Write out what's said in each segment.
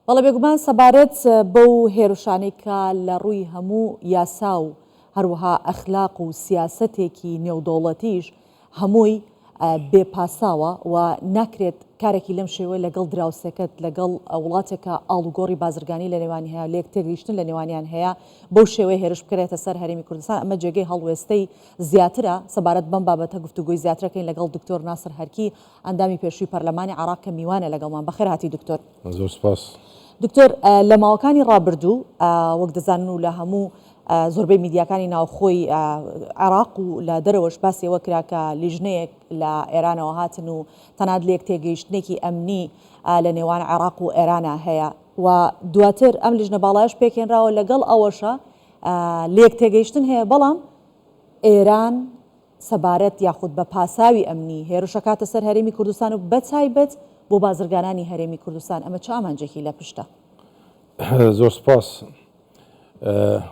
بەڵێ بێگومان سەبارەت بەو هێرشانەی کە لە ڕووی هەموو یاسا و هەروەها ئەخلاق و سیاسەتێکی نێودەوڵەتیش هەمووی بێ پاساوە و ناکرێت کارێکی لەم شێوەیە لەگەڵ دراوسێکەت لەگەڵ وڵاتێک کە ئاڵوگۆڕی بازرگانی لە نێوانی هەیە لێک تێگەیشتن لە نێوانیان هەیە بەو شێوەیە هێرش بکرێتە سەر هەرێمی کوردستان ئەمە جێگەی هەڵوێستەی زیاترە سەبارەت بەم بابەتە گفتوگۆی زیاترەکەین لەگەڵ دکتۆر ناسر هەرکی ئەندامی پێشووی پەرلەمانی عێراق کە میوانە لەگەڵمان. بەخێر هاتی دکتۆر. زۆر سپاس. دکتۆر لە ماوەکانی ڕابردوو وەک دەزانن و لە هەموو زۆربەی میدیاکانی ناوخۆی عێراق و لە دەرەوەش باسی ئەوە کرا کە لیژنەیەک لە ئێرانەوە هاتن و تەنات لێک تێگەیشتنێکی ئەمنی لە نێوان عێراق و ئێرانە هەیە و دواتر ئەم لیژنە باڵایش پێکهێنراوە لەگەڵ ئەوەشە لێک تێگەیشتن هەیە بەڵام ئێران سەبارەت یاخود بە پاساوی ئەمنی هێرشەکاتە سەر هەرێمی کوردستان و بەتایبەت بۆ بازرگانانی هەرێمی کوردستان ئەمە چ ئامانجێکی لە پشتە؟ زۆر سپاس.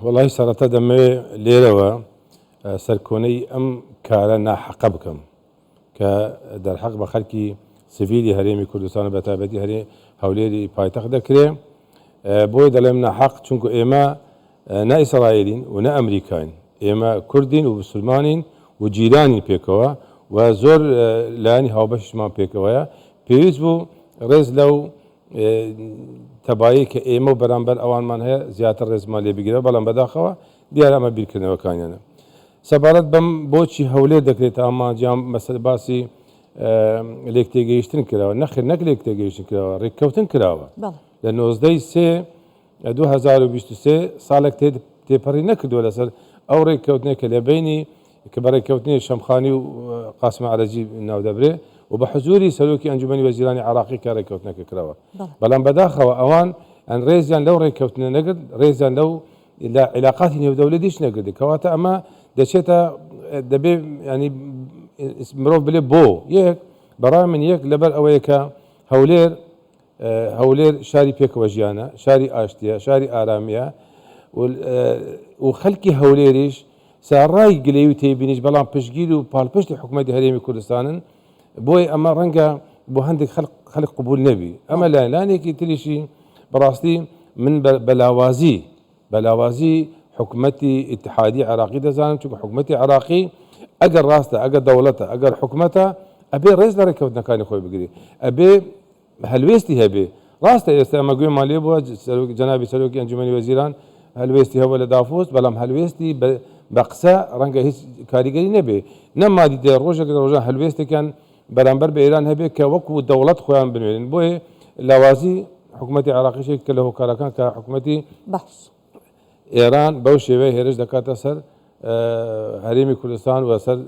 وەڵاهی سەرەتا دەمەوێ لێرەوە سەرکۆنەی ئەم کارە ناحەقە بکەم کە دەرحەق بە خەلکی سڤیلی هەرێمی کوردستان و بەتایبەتی هەرێ هەولێری پایتەخت دەکرێ بۆیە دەڵێم ناحەق چونکو ئێمە نە ئیسرائیلین و نە ئەمریکاین، ئێمە کوردین و بسولمانین و جیرانین پێکەوە و زۆر لایەنی هاوبەشیشمان پێکەوەیە، پێویست بوو ڕێز لەو تەبایی کە ئێمە و بەرامبەر ئەوانمان هەیە زیاتر ڕێزمان لێ بگیرێت، بەڵام بەداخەوە دیارە ئەمە بیرکردنەوەکانیانە. سەبارەت بەم بۆچی هەولێر دەکرێتە ئامانج یان مەسەل باسی لێکتێگەیشتن کراوە، نەخێر نەک لێکتێگەیشتن کراوە، ڕێککەوتن کراوە. لە 19 ی سێ 2023 ساڵێک تێپەڕی نەکردووە لەسەر ئەو ڕێککەوتنەی کە لە بەینی کە بە ڕێککەوتنی شەمخانی و قاسم عەرەجی ناودەبرێ و بە حزوری سەرۆکی ئەنجومەنی وەزیرانی عێراقی کە ڕێککەوتنەکە کراوە بەڵام بەداخەوە ئەوان ئەن ڕێزیان لەو ڕێککەوتنە نەگرت ڕێزیان لەو لە عیلاقاتی نێودەولەتیش نەگرت کەواتە ئەمە دەچێتە دەبێ ینی مرۆڤ بلێ بۆ یەک بەڕای من یەک لەبەر ئەوەیە کە هەولێر هەولێر شاری پێکەوە ژیانە، شاری ئاشتییە، شاری ئارامییە و خەلکی هەولێریش سەرەڕای گلەیی و تێبینیش بەڵام پشتگیر و پاڵپشتی حکومەتی هەرێمی کوردستانن، بۆیە ئەمە ڕەنگە بۆ هەندێک خەلک قبول نەبی. ئەمە لایەن، لایەنێکی تریشی بەڕاستی من بە لاوازی بە لاوازی حکومەتی ئیتحادی عێراقی دەزانم، چونکە حکومەتی عێراقی ئەگەر ڕاستە، ئەگەر دەوڵەتە، ئەگەر حکومەتە ئەبێ ڕێز لە ڕێککەوتنەکانی خۆی بگرێ، ئەبێ هەلوێستی هەبێ. ڕاستە ئێستا ئەمە گوێمان لێ بووە سەرۆک جەنابی سەرۆکی ئەنجومەنی وەزیران هەلوێستی هەبووە لە دافوس، بەڵام هەلوێستی بە قسە ڕەنگە هیچ کاریگەری نەبێ. نەمادیتە ڕۆژێک لە ڕۆژان هەلوێستێکیان بەرامبەر بە ئێران هەبێ کە وەکو دەوڵەت خۆیان بنوێنن. بۆیە لاوازی حکومەتی عێراقیش یەکێکە لە هۆکارەکان کە حکومەتی باش. ئێران بەو شێوەیە هێرش دەکاتە سەر هەرێمی کوردستان و سەر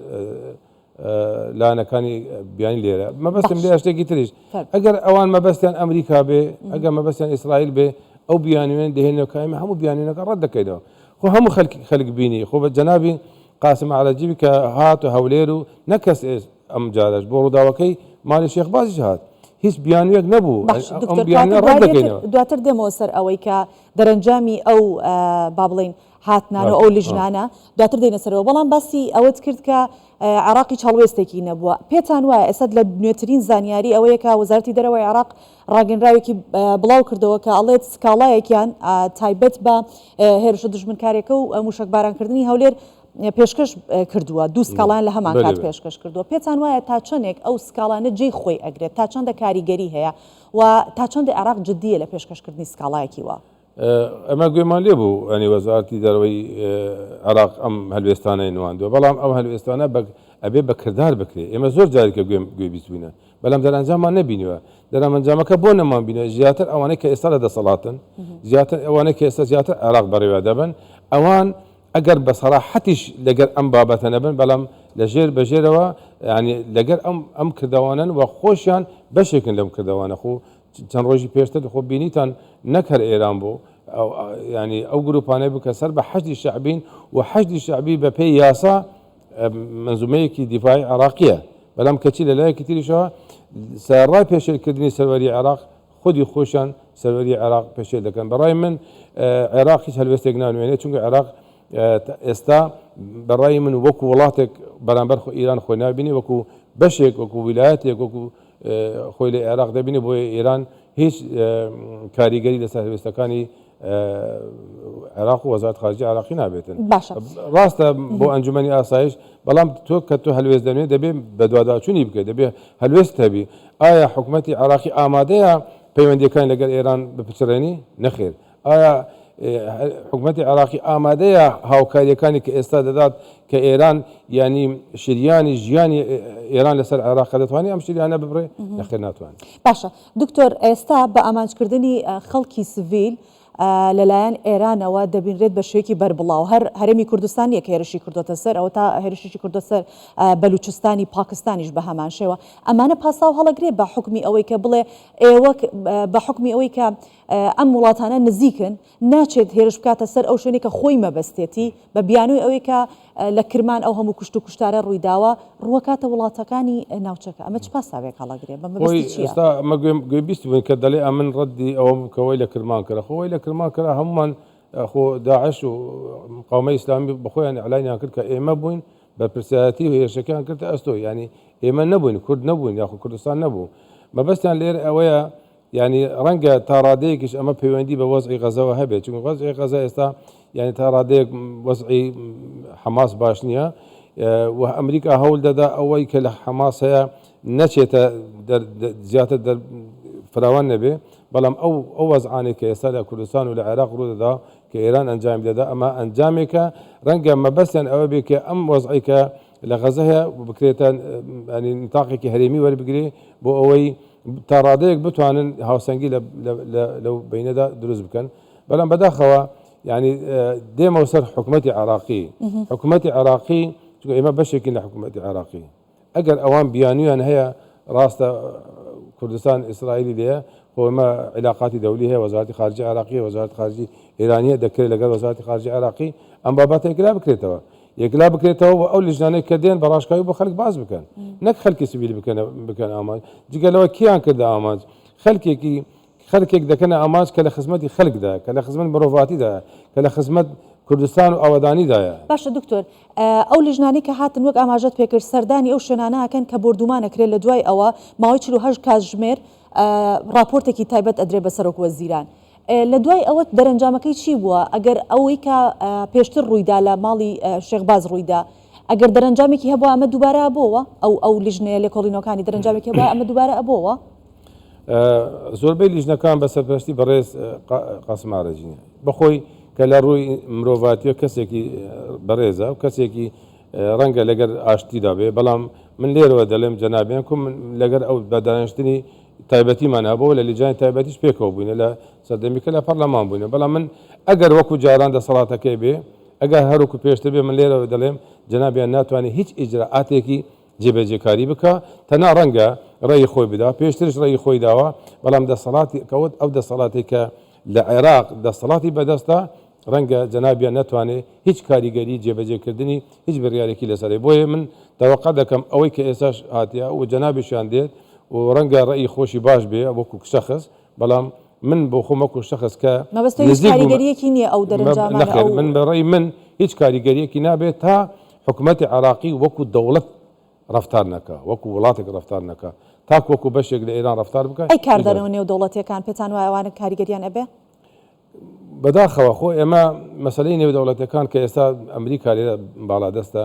لایەنەکانی بیانی لێرە. مەبەستم لێ شتێکی تریش ئەگەر ئەوان مەبەستیان ئەمریکا بێ ئەگەر مەبەستیان ئیسرائیل بێ ئەو بیانوێن دەهێنەوە کە ئێمە هەموو بیانوێنەکە ڕەت دەکەینەوە. خۆ هەموو خەلک خەلک بینی خۆ بە جەنابی قاسم عەرەجی کە هات و هەولێر و نەک کەس ئەم جارەش بۆ ڕووداوەکەی ماڵی شێخ بازیش هات هیچ بیانوویەک نەبوو باش دکتۆر دواتر دێمەوە سەر ئەوەی کە دەرەنجامی ئەو با بڵین هاتنانە ئەو لیژنانە دواتر دێنە سەرەوە بەڵام باسی ئەوەت کرد کە عێراقی هەڵوێستێکی نەبووە پێتان وایە ئێستا لە نوێترین زانیاری ئەوەیە کە وەزارەتی دەرەوەی عێراق ڕاگەنراوێکی بڵاو کردەوە کە ئەڵێت سکاڵایەکیان تایبەت بە هێرشە دوژمنکارێکە و موشەکبارانکردنی هەولێر پێشکەش کردووە دوو سکاڵایان لە هەمان کات پێشکەش کردووە پێتان وایە تا چەندێک ئەو سکاڵانە جێی خۆی ئەگرێت تا چەندە کاریگەری هەیە و تا چەندە عێراق جدیە لە پێشکەشکردنی سکاڵایەکی وا؟ ئەمە گوێمان لێ بوو ئەنی وەزارەتی دەرەوەی عێراق ئەم هەلوێستانەی نواندووە بەڵام ئەو هەلوێستانە ئەبێ بە کردار بکرێ ئێمە زۆر جارێکە گوێم گوێ بیستوینە بەلام دەرئەنجاممان نەبینیوە دەرامەنجامەکە بۆ نەمان بینە زیاتر ئەوانەی کە ئێستا لە دەسەڵاتن زیاتر ئەوانەی کە ئێستا زیاتر عێراق بەڕێوە دەبن ئەوان ئەگەر بە سەراحەتیش لەگەر ئەم بابەتە نەبن بەڵام لە ژێر بە ژێرەوە یانی لەگەر ئەم ئەم کردەوانەن و خۆشیان بەشێکن لەم کردەوانە خۆ چەند ڕۆژی پێشتر خۆ بینیتان نەک هەر ئێران بوو ینی ئەو گروپانەی بوو کە سەر بە حەشدی شەعبین و حەشدی شەعبی بە پێی یاسا منزومەیەکی دیفاعی عێراقیە بەڵام کەچی لە لایەکی تریشەوە سەرەڕای پێشێلکردنی سەروەری عێراق خودی خۆشیان سەروەری عێراق پێشێل دەکەن. بەڕای من عێراق هیچ هەلوێستێک نانوێنێت، چونکە عێراق ئێستا بەڕای من وەکو وڵاتێک بەرامبەر خۆ ئیران خۆی نابینێ، وەکو بەشێک وەکو ویلایەتێک وەکو خۆی لە عێراق دەبینێ، بۆیە ئێران هیچ کاریگەری لەسەر هەلوێستەکانی عێراق و وەزارەت خارجی عێراقی نابێتن. باشە. ڕاستە بۆ ئەنجومەنی ئاسایش، بەڵام تۆ کە تۆ هەلوێست دەنوێ دەبێ بەدواداچوونی بکەی، دەبێ هەلوێست هەبی. ئایا حکومەتی عێراقی ئامادەیە پەیوەندییەکانی لەگەڵ ئێران بپچڕێنی؟ نەخێر. ئایا حکومەتی عێراقی ئامادەیە هاوکارییەکانی کە ئێستا دەدات کە ئێران یانی شریانی ژیانی ئێران لەسەر عێراقە دەتوانێت ئەم شریانە ببڕێ؟ نەخێر ناتوانێت. باشە دکتۆر ئێستا بە ئامانجکردنی خەڵکی سڤیل لەلایەن ئێرانەوە دەبینرێت بە شێوەیەکی بەربڵاو هەر هەرێمی کوردستان نییە کە هێرشی کردۆتە سەر ئەوە تا هێرشیشی کردۆتە سەر بەلوچستانی پاکستانیش بە هەمان شێوە ئەمانە پاساو هەڵەگرێ بە حوکمی ئەوەی کە بڵێ ئێوە بە حوکمی ئەوەی کە ئەم وڵاتانە نزیکن، ناچێت هێرش بکاتە سەر ئەو شوێنەی کە خۆی مەبەستێتی، بە بیانووی ئەوەی کە لە کرمان ئەو هەموو کوشت و کوشتارە ڕوویداوە، ڕووەکاتە وڵاتەکانی ناوچەکە. ئەمە چ پاساوێک هەڵەگرێ؟ بە مەبەستی خۆی چییە؟ ئێستا ئەمە گوێم گوێ بیست بووین کە دەڵێ ئەمن ڕەدی ئەوەم کە وەی لە کرمان کرا. خۆ وەی لە کرمان کرا هەموومان خۆ داعش و مقاومەی ئیسلامی بە خۆیان ئیعلانیان کرد کە ئێمە بووین بەرپرسیارەتی هێرشەکەیان کردە ئەستۆ. یانی ئێمە نەبووین، کورد نەبووین یاخود کوردستان نەبوو. مەبەستیان لێرە ئەوەیە یانی ڕەنگە تا ڕادەیەکیش ئەمە پەیوەندی بە وەزعی غەزەوە هەبێت چونکە وەزعی غەزە ئێستا یانی تا ڕادەیەک وەزعی حەماس باش نییە و ئەمریکا هەوڵ دەدا ئەوەی کە لە حەماس هەیە نەچێتە زیاتر فراوان نەبێ بەڵام ئەو ئەو وەزعانێک کە ئێستا لە کوردستان و لە عێراق ڕوودەدا کە ئێران ئەنجامی دەدا ئەمە ئەنجامێکە ڕەنگە مەبەستیان ئەوە بێ کە ئەم وەزعی کە لە غەزە هەیە بکرێتە نتاقێکی هەرێمی وەربگرێ بۆ ئەوەی تا ڕادەیەک بتوانن هاوسەنگی لەو بینەدا دروست بکەن بەڵام بەداخەوە یعنی دێمەوە سەر حکوومەتی عراقی حکوومەتی عراقی چونکە ئێمە بەشێکین لە حکوومەتی عراقی ئەگەر ئەوان بیانویان هەیە ڕاستە کوردستان ئیسرائیلی لێیە خۆ ئێمە علاقاتی دەولی هەیە وەزارەتی خارجی عراقی وەزارەت خارجی ئێرانیە دەکرێت لەگەڵ وەزارەتی خارجی عراقی ئەم بابەتە یەکلا بکرێتەوە یەکلا بکرێتەوە و ئەو لیژنانەی کە دێن بە ڕاشکاوی بۆ خەلک باس بکەن نەک خەلکی سڤیل بکەن بکەن ئامانج جگە لەوە کیان کردە ئامانج خەلکێکی خەلکێک دەکەنە ئامانج کە لە خزمەتی خەلکدا کە لە خزمەت مرۆڤاتیدا کە لە خزمەت کوردستان و ئاوەدانیدایە. باشە دکتۆر ئەو لیژنانەی کە هاتن وەک ئاماژەت پێکرد سەردانی ئەو شوێنانە ئەکەن کە بۆردومان ئەکرێت لە دوای ئەوە ماوەی 48 کاتژمێر ڕاپۆرتێکی تایبەت ئەدرێت بە سەرۆک وەزیران لە دوای ئەوە دەرەنجامەکەی چی بووە؟ ئەگەر ئەوەی کە پێشتر ڕوویدا لە ماڵی شێخ باز ڕوویدا، ئەگەر دەرەنجامێکی هەبووە ئەمە دووبارە ئەبۆوە؟ ئەو ئەو لیژنەیە لێکۆڵینەوەکانی دەرەنجامێکی هەبووە ئەمە دووبارە ئەبۆوە؟ زۆربەی لیژنەکان بە سەرپەرشتی بەڕێز قاسم ئارەجینە بەخۆی کە لە ڕووی مرۆڤاتیە کەسێکی بەڕێزە و کەسێکی ڕەنگە لەگەر ئاشتیدا بێ بەڵام من لێرەوە دەڵێم جەنابیان کو من لەگەر ئەو بە دانیشتنی تایبەتیمان هەبوو لە لیجانی تایبەتیش پێکەوە بووینە لە سەردەمی کە لە پەرلەمان بووینە بەڵام من ئەگەر وەکو جاران دەسەڵاتەکەی بێ ئەگەر هەروکو پێشتر بێ من لێرەوە دەڵێم جەنابیان ناتوانێت هیچ ئیجرائاتێکی جێبەجێکاری بکا تەنا ڕەنگە ڕێی خۆی بدا پێشترش ڕێی خۆی داوە بەڵام دەسەڵاتی کەوت ئەو دەسەڵاتی کە لە عێراق دەسەڵاتی بەدەستە ڕەنگە جەنابیان نەتوانێ هیچ کاریگەری جێبەجێکردنی هیچ بڕیارێکی لەسەر هەیە بۆیە من تەوەقع دەکەم ئەوەی کە ئێستاش هاتیە و جەنابیشیان دێت و ڕەنگە ڕەئی خۆشی باش بێ وەکو شەخس بەڵام من بۆ خۆم وەکو شەخس کە مەبەست تۆ هیچ نزیک بوومە کاریگەریەکی نییە ئەو دەرەنجامانە نەخێر ئەو من بە ڕەئی من هیچ کاریگەریەکی نابێت تا حکومەتی عێراقی وەکو دەوڵەت ڕەفتار نەکا وەکو وڵاتێک ڕەفتار نەکا تاک وەکو بەشێک لە ئێران ڕەفتار بکا ئەی هیچ کاردانەوە نێودەوڵەتیەکان پێتان وایە ئەوانە کاریگەریان ئەبێ؟ بەداخەوە خۆ ئێمە مەسەلەی نێودەوڵەتەکان کە ئێستا ئەمریکا لێرە باڵادەستە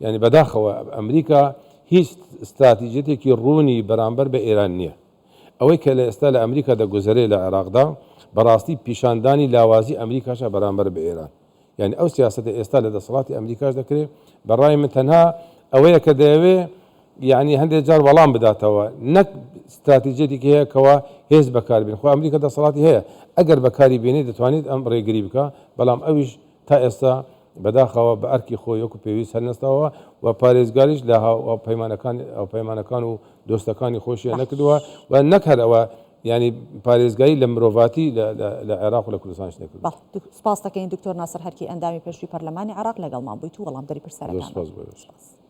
یعنی بەداخەوە ئەمریکا هیچ ستراتیجیەتێکی ڕوونی بەرامبەر بە ئێران نییە ئەوەی کە لە ئێستا لە ئەمریکا دەگوزەرێ لە عێراقدا بەڕاستی پیشاندانی لاوازی ئەمریکاشە بەرامبەر بە ئێران یانی ئەو سیاسەتە ئێستا لە دەسەڵاتی ئەمریکاش دەکرێ بە ڕای من تەنها ئەوەیە کە دەیەوێ یعنی هەندێک جار وەڵام بداتەوە نەک ستراتیجیەتێکی هەیە کەوا هێز بەکاربین خۆ ئەمریکا دەسەڵاتی هەیە ئەگەر بەکاری بێنێ دەتوانێت ئەم ڕێگری بکە بەڵام ئەویش تا ئێستا بەداخەوە بە ئەرکی خۆی وەکو پێویست هەرنەستاوە و پارێزگاریش لە هاوپەیمانەکان هاوپەیمانەکان و دۆستەکانی خۆشیان نەکردووە و نەک هەر ئەوە یانی پارێزگاری لە مرۆڤاتی لە عێراق و لە کوردستانیش نەکردووە. بەڵێ سوپاست دەکەین دکتۆر ناسر هەرکی ئەندامی پێشووی پەرلەمانی عێراق لەگەڵمان بوویت و وەڵامدەری زۆر پرسیارەکانمان سوپاس بوویت. بۆ ئێوەش. سوپاس.